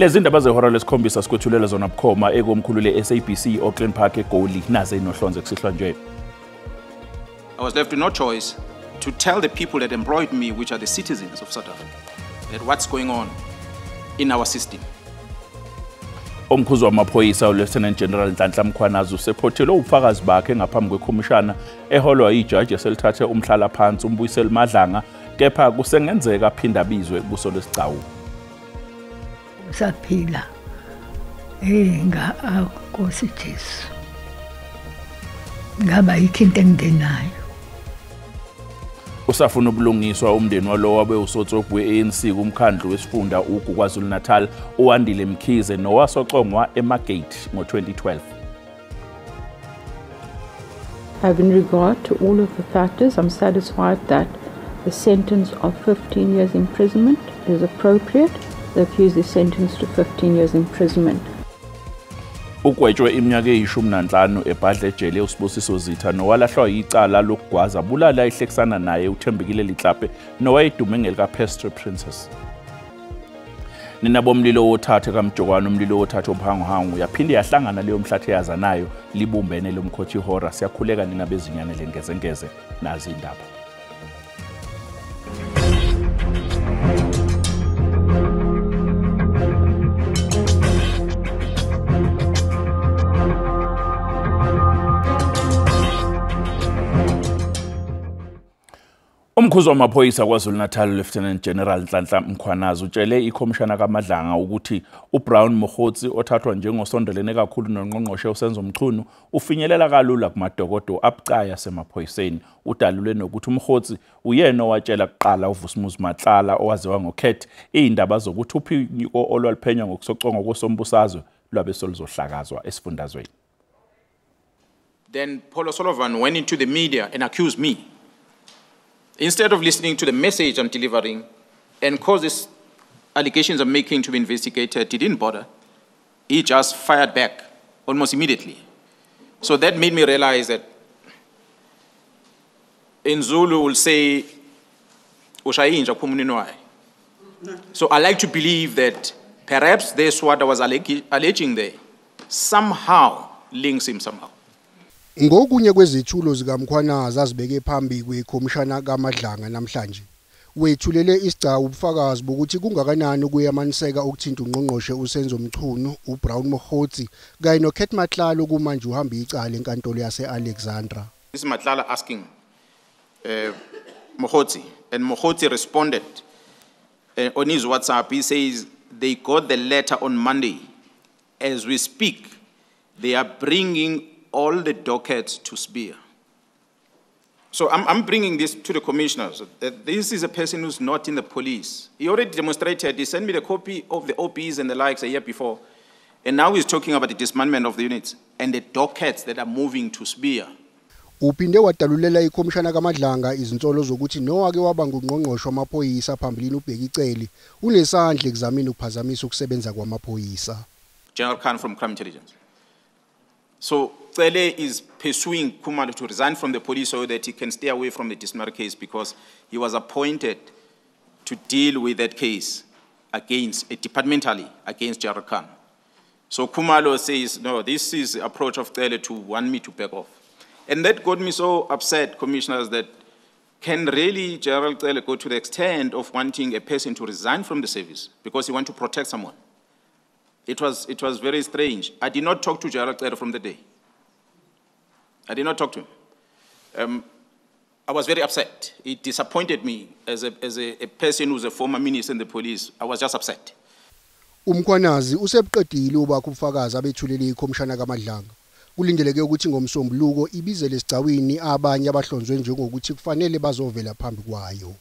Lezi ndaba zehora lesikhombisa sikwethulela zona bukhoma ekomkhulu le-SABC Auckland Park eGoli naze inohlonze kusihlwa nje. I was left with no choice to tell the people that employed me, which are the citizens of South Africa, that what's going on in our system. Umkhuzi wamaphoyisa uLieutenant General Nhlanhla Mkhwanazi usephothelwe ubufakazi bakhe ngaphambi kwekhomishana eholwa ijaji eselithathe umhlala phansi uMbuyiseli Madlanga, kepha kusengenzeka aphinda abizwe kuso lesigcawu. Usaphila Nkosi Jesu, ngaba yikho into engingenayo. Usafuna ubulungiswa umndeni walowo wabe usotsobhu we-ANC kumkhandlu wesifunda uGu KwaZulu-Natal uWandile Mkhize nowasocongwa eMargate ngo-2012. Having regard to all of the factors, I'm satisfied that the sentence of 15 years imprisonment is appropriate. The accused is sentenced to 15 years imprisonment. Ugwetshwe iminyaka eyi-15 ebhadle ejele uSibusiso Zitha nowalahlwa yicala lokugwaza bulala ihlekisana naye uThembekile Litlape nowayedume ngelika-Pastry Princess. Nina bomlilo wothathe kaMjokwana, umlilo wothathe umhanguhangu yaphinde yahlangana leyo mhlathe yazanayo libumbene lomkhothi ihora. Siyakhuleka nina bezinyane lengezengeze nazi indaba. Umkhuzi wamaphoyisa KwaZulu-Natal Lieutenant General Nhlanhla Mkhwanazi utshele ikhomishana kaMadlanga ukuthi uBrown Mogotsi othathwa njengosondelene kakhulu nongqongqoshe uSenzo Mchunu ufinyelela kalula kumadokodo abucayi asemaphoyiseni. Udalule nokuthi uMogotsi uyena owatshela kuqala uVusimuzi Matlala owaziwa ngoKat indaba zokuthi uphiko olwaluphenywa ngokusocongwa kosombusazwe lwabe soluzohlakazwa esifundazweni. Then Paul O'Sullivan went into the media and accused me. Instead of listening to the message I'm delivering and cause these allegations I'm making to be investigated, he didn't bother. He just fired back almost immediately. So that made me realize that in Zulu will say, so I like to believe that perhaps this what I was alleging there somehow links him somehow. Ngokunye kwezithulo zikaMkhwanazi azibeke phambi kwekhomishana kaMadlanga namhlanje, wethulele isigcawu ubufakazi bokuthi kungakanani ukuyamaniseka okuthinta ungqongqoshe uSenzo Mchunu, uBrown Mogotsi kanye noKat Matlala kumanje uhamba icala enkantolo yase-Alexandra. This is Matlala asking Mogotsi, and Mogotsi responded on his WhatsApp. He says they got the letter on Monday. As we speak, they are bringing all the dockets to Spear. So I'm bringing this to the commissioners. This is a person who's not in the police. He already demonstrated, he sent me the copy of the OPs and the likes a year before. And now he's talking about the dismantlement of the units and the dockets that are moving to Spear. Uphinde wadalulela ikhomishana kaMadlanga izinsolo zokuthi nowake waba ngungqongqoshe wamaphoyisa phambilini uBheki Cele unesandla ekuzameni ukuphazamisa ukusebenza kwamaphoyisa. General Khan from Crime Intelligence. So Cele is pursuing Khumalo to resign from the police so that he can stay away from the disciplinary case because he was appointed to deal with that case against, departmentally, against General Khan. So Khumalo says, no, this is the approach of Cele to want me to back off. And that got me so upset, commissioners, that can really General Cele go to the extent of wanting a person to resign from the service because he wants to protect someone? It was very strange. I did not talk to General Cele from the day. I did not talk to him. I was very upset. It disappointed me as a person who's a former minister in the police. I was just upset. Umkhwanazi usebuqedile ubakho ubufakazi abethulele ikhomishana kaMadlanga. Kulindeleke ukuthi ngomsombuluko ibizele esigcawini abanye abahlonzwe njengokuthi kufanele bazovela phambi kwayo.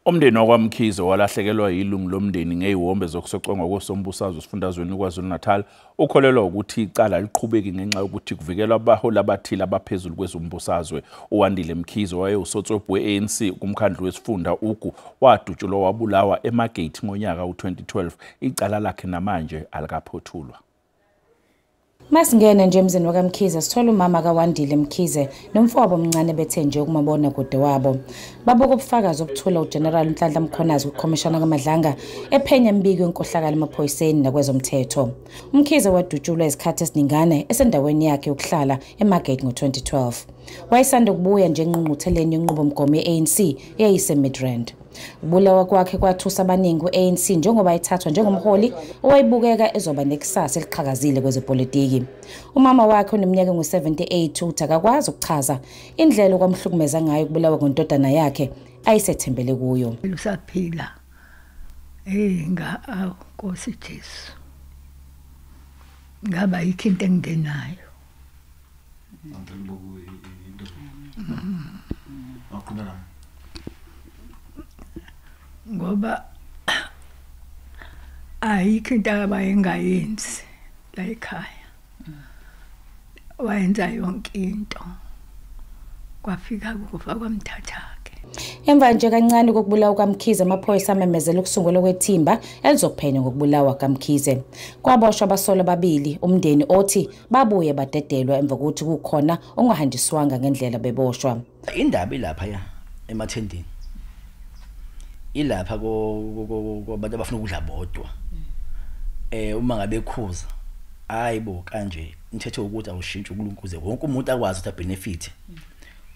Umndeni wakwaMkhize walahlekelwa yilungu lomndeni ngeziwombe zokusocongwa kosombusazwe esifundazweni KwaZulu-Natal ukholelwa ukuthi icala liqhubeki ngenxa yokuthi kuvikelwa abaholi abathile abaphezulu kwezombusazwe. uWandile Mkhize wayewusotswebhu we-ANC kumkhandlu wesifunda uGu wadutshulwa wabulawa eMargate ngonyaka u-2012. Icala lakhe namanje alikaphothulwa. Masingena nje emzini wakaMkhize sithola umama kaWandile Mkhize nomfowabo omncane bethe nje ukumabona kude wabo. Babuka ubufakazi obuthula uGeneral Nhlanhla Mkhwanazi kukhomishana kaMadlanga ephenya imibiko yenkohlakalo emaphoyiseni nakwezomthetho. UMkhize wadutshulwa izikhathi eziningana esendaweni yakhe yokuhlala eMargate ngo-2012. Wayesanda ukubuya nje engqungqutheleni yenqubomgomo ye-ANC eyayise-Midrand. Ukubulawa kwakhe kwathusa abaningi ku-ANC njengoba ethathwa njengomholi owayebukeka ezoba nekusasa eliqhakazile kwezepolitiki. Umama wakhe oneminyaka engu-78 uthi akakwazi ukuchaza indlela okwamhlukumeza ngayo ukubulawa kwendodana yakhe ayisethembele kuyo. Usaphila. Awu Nkosi Jesu. Ngaba yikho into engingenayo. Ngoba ayikho into abayengayenzi la ekhaya. Wayenza yonke into. Kwafika kufa kwamthatha-ke. Emva nje kancane kokubulawa kaMkhize, amaphoyisa amemezela ukusungulwa kwethimba elizophenya ngokubulawa kaMkhize. Kwaboshwa abasolwa ababili, umndeni othi babuye badedelwa emva kokuthi kukhona ongahanjiswanga ngendlela beboshwa. Indaba ilapha ya emathendeni. Ilapha kwabantu abafuna ukudla bodwa. Uma ngabe ekhuza, hayibo kanje umthetho ukuthi awushintshe ukulunguze wonke umuntu akwazi ukuthi abenefit.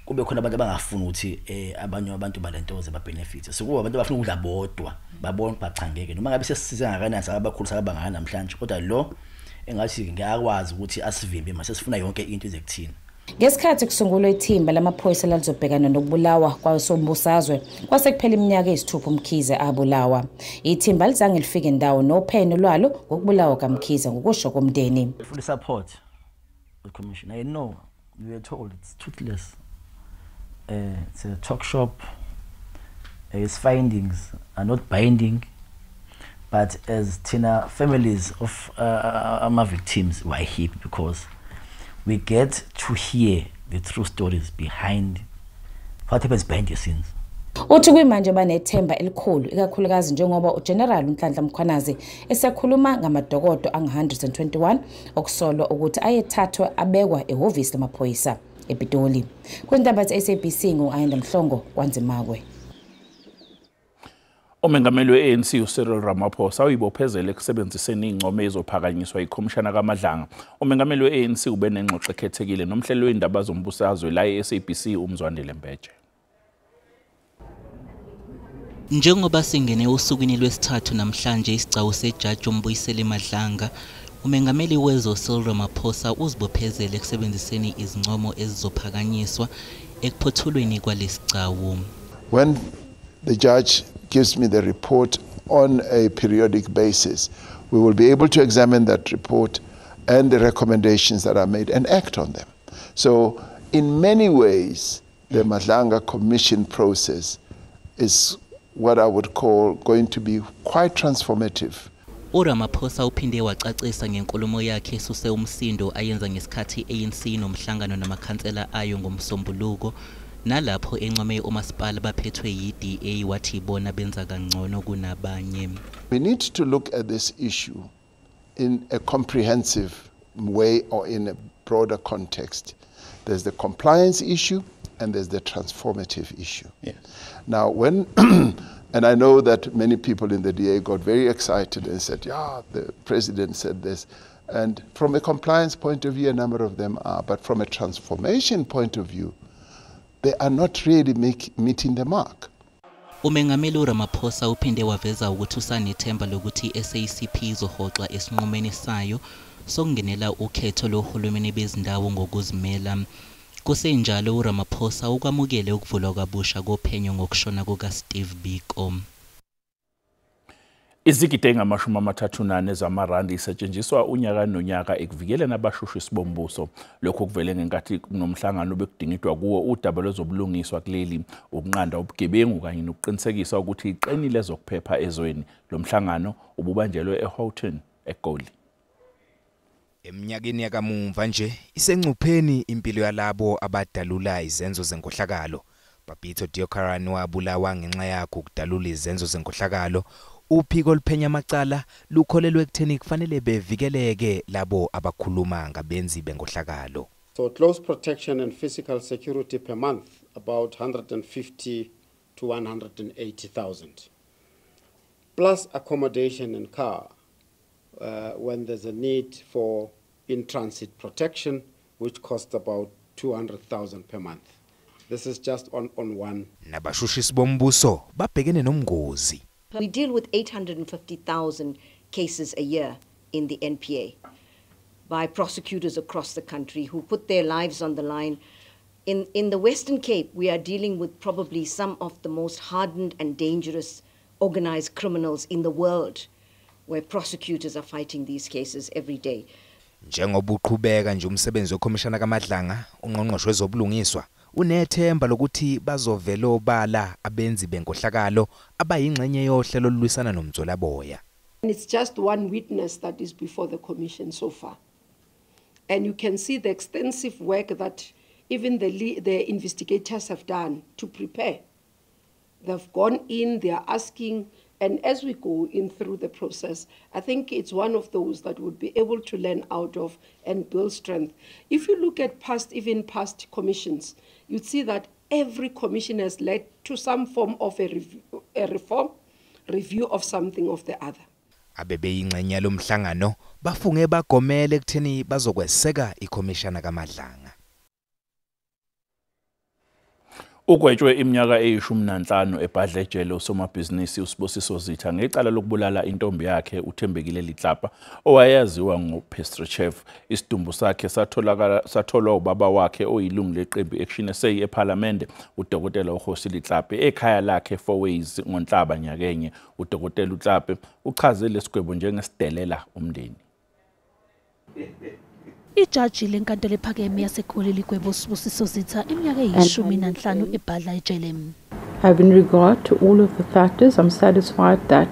Kube khona abantu abangafuni ukuthi abanye abantu balentoze babenefit. So kuba abantu abafuna ukudla bodwa, babona bachangeke noma ngabe sesisize ngakanani abakhulu sakabangana namhlanje, kodwa lo engathi ngiyakwazi ukuthi asivimbe mase sifuna yonke into ize kuthina. Ngesikhathi kusungulwa ithimba lamaphoyisa lalizobhekana nokubulawa kwasombusazwe, kwase kuphela iminyaka eyisithupha uMkhize abulawa. Ithimba lizange lifike indawo nophenyo lwalo ngokubulawa kaMkhize ngokusho komndeni. Fully support the commission. I know we were told it's toothless. It's a talk shop. Its findings are not binding, but as Tina families of our victims were happy because we get to hear the true stories behind what happens behind the scenes. Uthi kuyimanje banethemba elikhulu ikakhulukazi njengoba uGeneral Nhlanhla Mkhwanazi esekhuluma ngamadokodo angu-121 okusolwa ukuthi ayethathwa abekwa ehhovisi lamaphoyisa ePitoli. Kwindaba ze-SABC ngu-Ayanda Mhlongo kwaNzimakwe. Umengameli we-ANC uCyril Ramaphosa uyibophezele ekusebenziseni ingcome ezophakanyiswa yikhomishana kaMadlanga. Umengameli we-ANC ube nengxoxo ekhethekile nomhleli wezindaba zombusazwe la e-SABC uMzwandile Mbeje. Njengoba singene osukwini lwesithathu namhlanje isigcawu sejaji uMbuyiseli Madlanga, umengameli wezwe Cyril Ramaphosa uzibophezele ekusebenziseni izincomo ezizophakanyiswa ekuphothulweni kwalesigcawu. When the judge gives me the report on a periodic basis, we will be able to examine that report and the recommendations that are made and act on them. So in many ways, the Madlanga Commission process is what I would call going to be quite transformative. uRamaphosa uphinde wacacisa ngenkulumo yakhe esuse umsindo ayenza ngesikhathi ANC nomhlangano namakhansela ayo ngomsombuluko, nalapho encome omasipala baphethwe yi-DA wathi bona benza kangcono kunabanye. We need to look at this issue in a comprehensive way or in a broader context. There's the compliance issue and there's the transformative issue. Yes. Now, when, and I know that many people in the DA got very excited and said, yeah, the president said this. And from a compliance point of view, a number of them are. But from a transformation point of view, they are not really meeting the mark. Umengameli uRamaphosa uphinde waveza ukuthi usanethemba lokuthi SACP izohoxa esinqumeni sayo sokungenela ukhetho lohulumeni bezindawo ngokuzimela. Kusenjalo uRamaphosa ukwamukele ukuvulwa kabusha kophenyo ngokushona kukaSteve Biko. Izigidi engama-34 zamarandi isetshenziswa unyaka nonyaka ekuvikeleni abashushisi bombuso. Lokhu kuvele ngenkathi kunomhlangano obekudingidwa kuwo udaba lwezobulungiswa kuleli, ukunqanda ubugebengu kanye nokuqinisekisa ukuthi iqinile ezokuphepha ezweni. Lo mhlangano ububanjelwe eHoughton, eGoli. Eminyakeni yakamumva nje isengcupheni impilo yalabo abadalula izenzo zenkohlakalo. Babito Deokaran wabulawa ngenxa yakho ukudalula izenzo zenkohlakalo. Uphiko oluphenya amacala lukholelwe ekutheni kufanele bevikeleke labo abakhuluma ngabenzi benkohlakalo. So close protection and physical security per month about 150 to 180,000. Plus accommodation and car when there's a need for in-transit protection, which costs about 200,000 per month. This is just on one. Nabashushisi bombuso babhekene nomgozi. We deal with 850,000 cases a year in the NPA by prosecutors across the country who put their lives on the line. In the Western Cape, we are dealing with probably some of the most hardened and dangerous organized criminals in the world, where prosecutors are fighting these cases every day. Njengoba uqhubeka nje umsebenzi wekhomishana kaMadlanga, ungqongqoshe wezobulungiswa unethemba lokuthi bazovela obala abenzi benkohlakalo abayingxenye yohlelo olulwisana nomzwelaboya. And it's just one witness that is before the commission so far. And you can see the extensive work that even the investigators have done to prepare. They've gone in, they are asking, and as we go in through the process, I think it's one of those that would be able to learn out of and build strength. If you look at past, even past commissions, you'd see that every commission has led to some form of a reform, review of something of the other. Abebeyingxenye lomhlangano bafunge bagomele ekutheni bazokweseka ikhomishana kaMadlanga. Ugwetshwe iminyaka eyi-15 ebhadla ejele usomabhizinisi uSibusiso Zitha ngecala lokubulala intombi yakhe uThembekile Letlapa owayaziwa ngoPastry Chef. Isidumbu sakhe satholwa ubaba wakhe oyilungu leqembu Action SA ePhalamende uDokotela uKgosi Letlapa ekhaya lakhe Fourways ngoNhlaba nyakenye. uDokotela uTlape uchaze lesigwebo njengesidelela umndeni. Ijaji lenkantolo ephakeme yaseGoli ligwebe uSibusiso Zitha iminyaka eyi-15 ebhadla ejele. Having regard to all of the factors, I'm satisfied that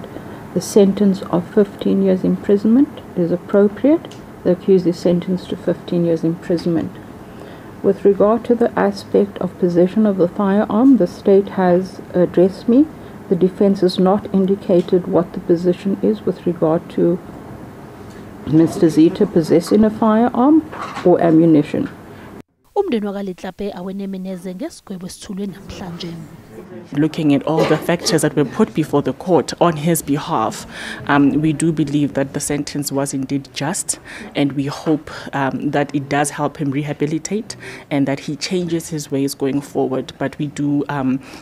the sentence of 15 years imprisonment is appropriate. The accused is sentenced to 15 years imprisonment. With regard to the aspect of possession of the firearm, the state has addressed me. The defense has not indicated what the position is with regard to Mr. Zitha possessing a firearm or ammunition. Umndeni wakaLetlape awenemeneze ngesigwebo esithulwe namhlanje. Looking at all the factors that were put before the court on his behalf, we do believe that the sentence was indeed just, and we hope that it does help him rehabilitate and that he changes his ways going forward. But we do,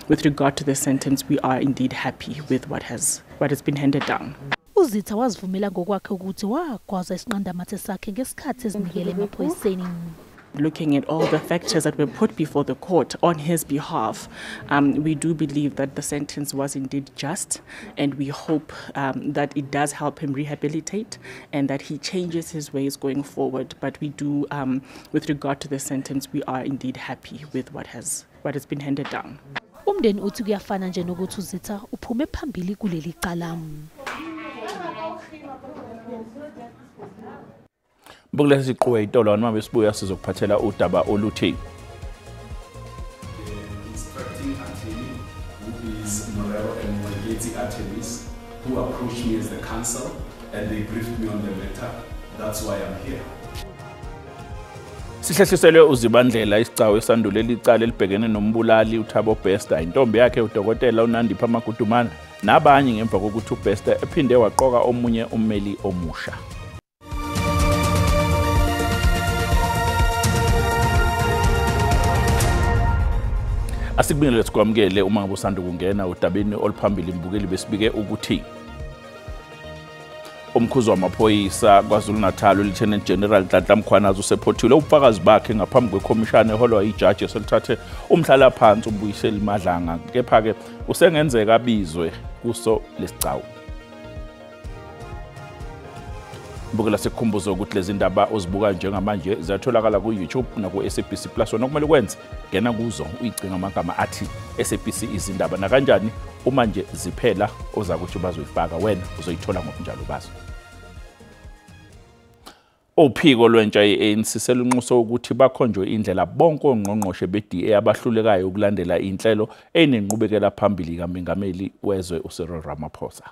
with regard to the sentence, we are indeed happy with what has been handed down. uZitha wazivumela ngokwakhe ukuthi wagwaza isinqandamathe sakhe ngesikhathi ezinikele emaphoyiseni. Looking at all the factors that were put before the court on his behalf, we do believe that the sentence was indeed just, and we hope that it does help him rehabilitate and that he changes his ways going forward. But we do, with regard to the sentence, we are indeed happy with what has been handed down. Umndeni uthi kuyafana nje nokuthi uZitha uphume phambili kuleli cala. Bukulesi siqhubeka itolo noma besibuya sizokuphathela udaba oluthi instructing attorney who is Morero and Mwegezi attorneys who approached me as the counsel and they briefed me on the matter. That's why I'm here. Sihlehliselwe uZibandlela isicawu esandulela icala elibhekene nombulali uThabo Bester, intombi yakhe uDokotela uNandipha Magudumana nabanye ngemva kokuthi uBester ephinde waqoka omunye ummeli omusha. Asikubingelele sikwamukele uma ngabe usanda kungena udabeni oluphambili mbukeli besibike ukuthi umkhuzi wamaphoyisa KwaZulu-Natal Lieutenant General Nhlanhla Mkhwanazi usephothile ubufakazi bakhe ngaphambi kwekhomishana eholwa ijaji eselithathe umhlalaphansi uMbuyiseli Madlanga, kepha-ke usengenzeka abizwe kuso lesigcawu. Mbukela sikukhumbuze ukuthi lezi ndaba ozibuka njengamanje ziyatholakala ku-YouTube naku-SABC Plus. Wena okumele ukwenze, ngena kuzo uyicinga amagama athi SABC izindaba, nakanjani uma nje ziphela ozakuthi bazoyifaka wena uzoyithola ngobunjalo bazo. Uphiko lwentsha ye-ANC selunxuse ukuthi bakhonjwe indlela bonke ongqongqoshe be-DA abahlulekayo ukulandela inhlelo enenqubekela phambili kaMengameli wezwe uCyril Ramaphosa.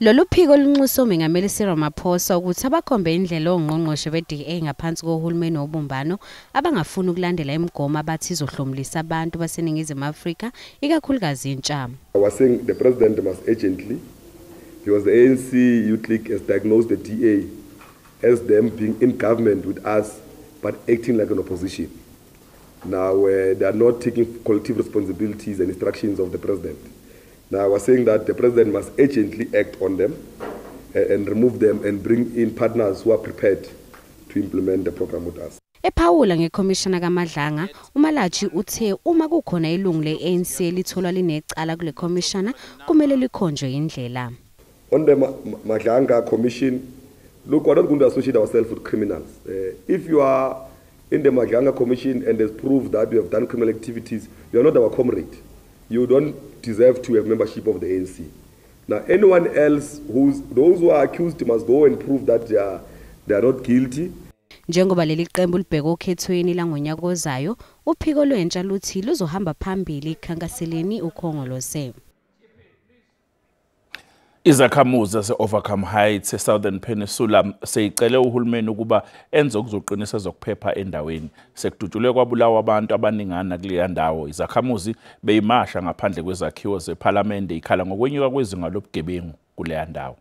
Lolu phiko lunxuse uMengameli Cyril Ramaphosa ukuthi abakhombe indlela ongqongqoshe be-DA ngaphansi kohulumeni wobumbano abangafuni ukulandela imigomo abathi izohlomulisa abantu baseNingizimu Afrika, ikakhulukazi intsha. I was saying the president must urgently, because the ANC Youth League has diagnosed the DA as them being in government with us but acting like an opposition. Now, they are not taking collective responsibilities and instructions of the president. Now, I was saying that the president must urgently act on them and remove them and bring in partners who are prepared to implement the program with us. Ephawula ngekhomishana kaMadlanga, uMalaji uthe uma kukhona ilungu le-ANC elitholwa linecala kule khomishana kumele likhonjwe indlela. On the Madlanga Commission, look, we're not going to associate ourselves with criminals. If you are in the Madlanga Commission and there's proof that you have done criminal activities, you are not our comrade. You don't deserve to have membership of the ANC. Now, anyone else, those who are accused must go and prove that they are not guilty. Njengoba leli qembu libheke okhethweni langonyaka ozayo, uphiko lwentsha luthi luzohamba phambili ekukhankaseleni uKhongolose. Izakhamuzi zase-Overcome Heights e-Southern Peninsula seyicele uhulumeni ukuba enze okuzoqinisa ezokuphepha endaweni. Sekudutshulwe kwabulawa abantu abaningana kuleya ndawo. Izakhamuzi beyimasha ngaphandle kwezakhiwo zephalamende ikhala ngokwenyuka kwezinga lobugebengu kuleya ndawo.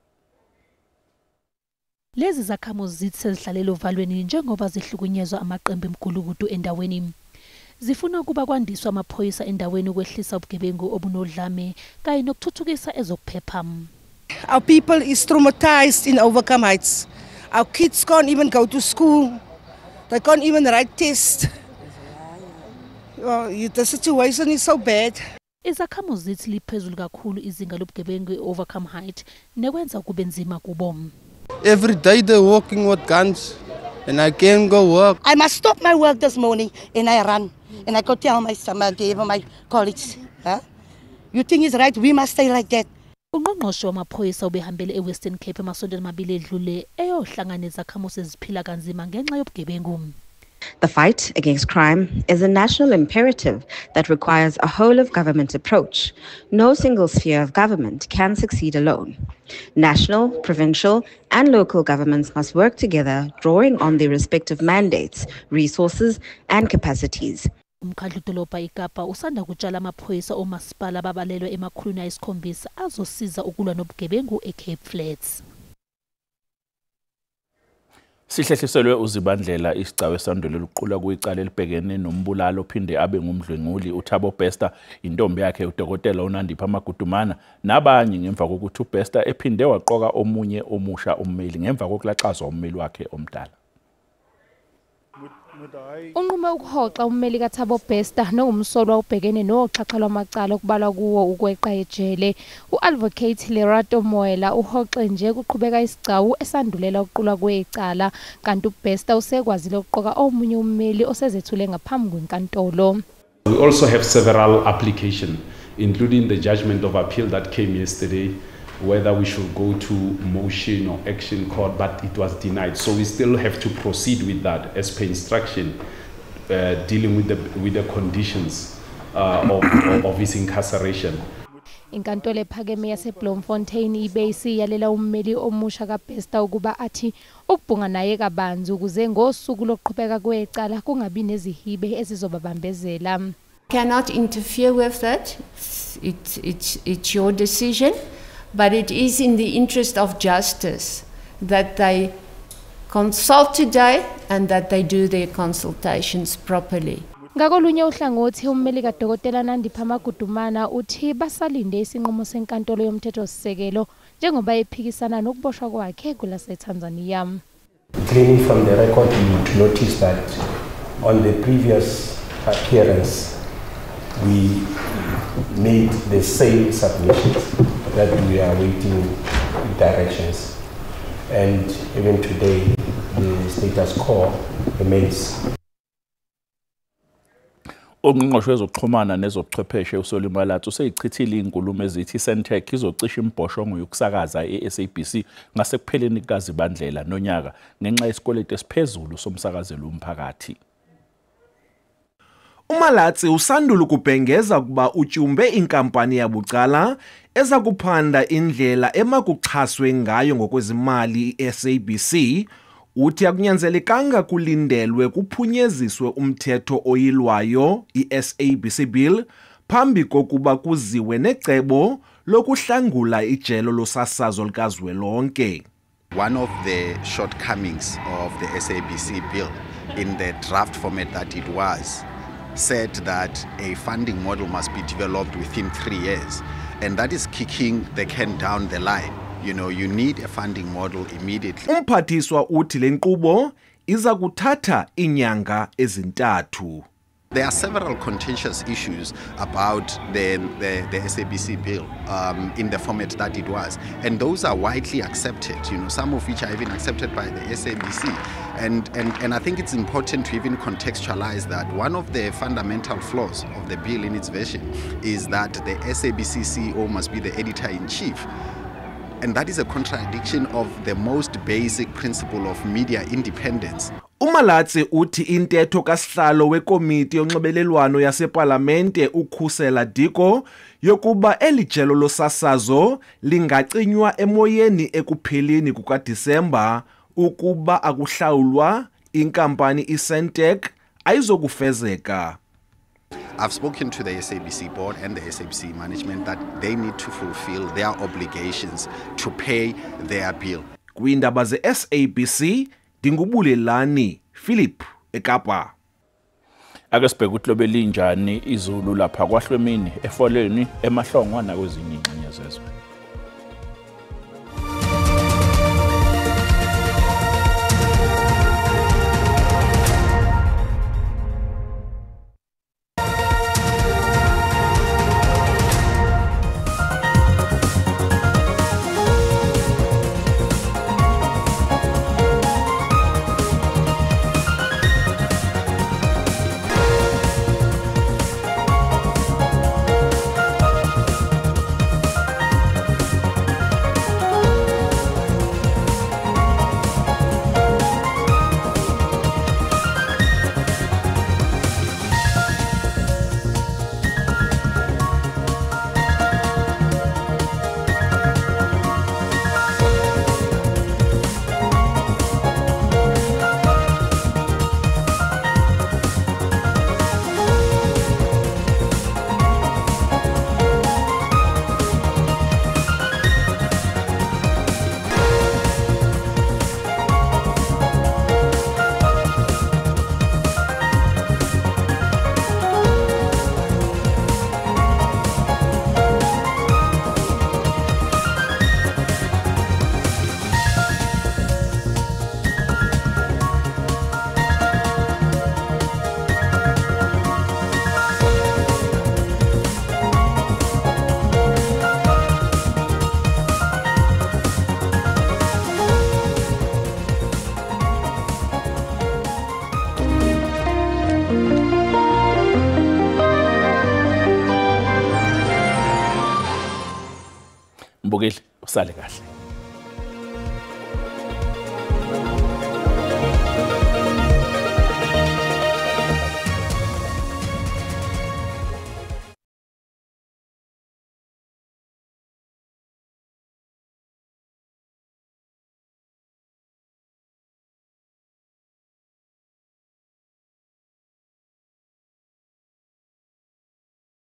Lezi zakhamuzi zithi sezihlalele ovalweni njengoba zihlukunyezwa amaqembu emgulukudu endaweni. Zifuna ukuba kwandiswa amaphoyisa endaweni ukwehlisa ubugebengu obunodlame kanye nokuthuthukisa ezokuphepha. Our people is traumatized in Overcome Heights. Our kids can't even go to school. They can't even write tests. Well, the situation is so bad. Izakhamuzi zithi liphezulu kakhulu izinga lobugebengu e-Overcome Heights nekwenza kube nzima kubo. Every day they're walking with guns and I can't go work. I must stop my work this morning and I run and I go tell my my colleagues. Huh? You think it's right? We must stay like that. Ungqongqoshe wamaphoyisa ubehambele eWestern Cape emasontweni amabili edlule eyohlangana nezakhamuzi eziphila kanzima ngenxa yobugebengu. The fight against crime is a national imperative that requires a whole of government approach. No single sphere of government can succeed alone. National, provincial, and local governments must work together, drawing on their respective mandates, resources, and capacities. Umkhandlu-dolobha iKapa usanda kutshala amaphoyisa omasipala ababalelwe 700 azosiza ukulwa nobugebengu eCape Flats. Sihlehliselwe uZibandlela isigcawu esandulela ukuqulwa kuyicala elibhekene nombulalo ophinde abe ngumdlwenguli uThabo Bester, intombi yakhe udokotela uNandipha Magudumana nabanye ngemva kokuthi uBester ephinde waqoka omunye omusha ummeli ngemva kokulaxazwa ummeli wakhe omdala. Unqume ukuhoxa ummeli kaThabo Bester nongumsolwa ubhekene noxhaxha lwamacala okubalwa kuwo ukweqa ejele. U-Advocate Lerato Moela uhoxe nje kuqhubeka isigcawu esandulela ukuqulwa kwecala, kanti uBester usekwazile ukuqoka omunye ummeli osezethule ngaphambi kwenkantolo. We also have several applications, including the judgment of appeal that came yesterday, whether we should go to motion or action court, but it was denied. So we still have to proceed with that as per instruction, dealing with the conditions of his incarceration. Inkantolo ephakeme yaseBloemfontein ibe isiyalela ummeli omusha kaBester ukuba athi ukubhunga naye kabanzi ukuze ngosuku lokuqhubeka kwecala kungabi nezihibe ezizobabambezela. Cannot interfere with that. It's your decision. But it is in the interest of justice that they consult today and that they do their consultations properly. Ngakolunye uhlangothi ummeli kaDokotela Nandipha Magudumana uthi basalinde isinqumo senkantolo yomthethosisekelo njengoba ephikisana nokuboshwa kwakhe kwelaseTanzania. Cleaning from the record, you would notice that on the previous appearance we made the same submissions that we are waiting directions, and even today the status quo remains. Ungqongqoshe wezokuxhumana nezobuchwepheshe uSolly Malatsi useyichithile inkulumo ezithi iSentech izocisha imibhoshongo yokusakaza e-SABC ngasekupheleni kukaZibandlela nonyaka ngenxa yesikweletu esiphezulu somsakazelo womphakathi. UMalatsi usandula ukubhengeza ukuba utyumbe inkampani yabucala eza kuphanda indlela emakuxhaswe ngayo ngokwezimali i-SABC. Uthi akunyanzelekanga kulindelwe kuphunyeziswe umthetho oyilwayo i-SABC Bill phambi kokuba kuziwe necebo lokuhlangula ijelo losasazo likazwelonke. One of the shortcomings of the SABC Bill in the draft format that it was said that a funding model must be developed within 3 years, and that is kicking the can down the line. You know, you need a funding model immediately. Umphathiswa uthi le nkqubo iza kuthatha iinyanga ezintathu. There are several contentious issues about the SABC Bill in the format that it was, and those are widely accepted, you know, some of which are even accepted by the SABC. And I think it's important to even contextualize that one of the fundamental flaws of the bill in its version is that the SABC CEO must be the editor-in-chief. And that is a contradiction of the most basic principle of media independence. UMalatsi uthi intetho kasihlalo wekomiti yonxibelelwano yasepalamente uKhusela Diko yokuba eli jelo losasazo lingacinywa emoyeni ekupheleni kukaDisemba ukuba akuhlawulwa inkampani iSentech ayizokufezeka. I've spoken to the SABC board and the SABC management that they need to fulfill their obligations to pay their bill. Kwiindaba ze-SABC, ndinguBulelani Philip eKapa. Ake sibheke ukuthi lobe linjani izulu lapha kwaHlwemini, eFoleni, eMahlongwa nakwezinye ingxenye zezwe. Mbukeli, usale kahle.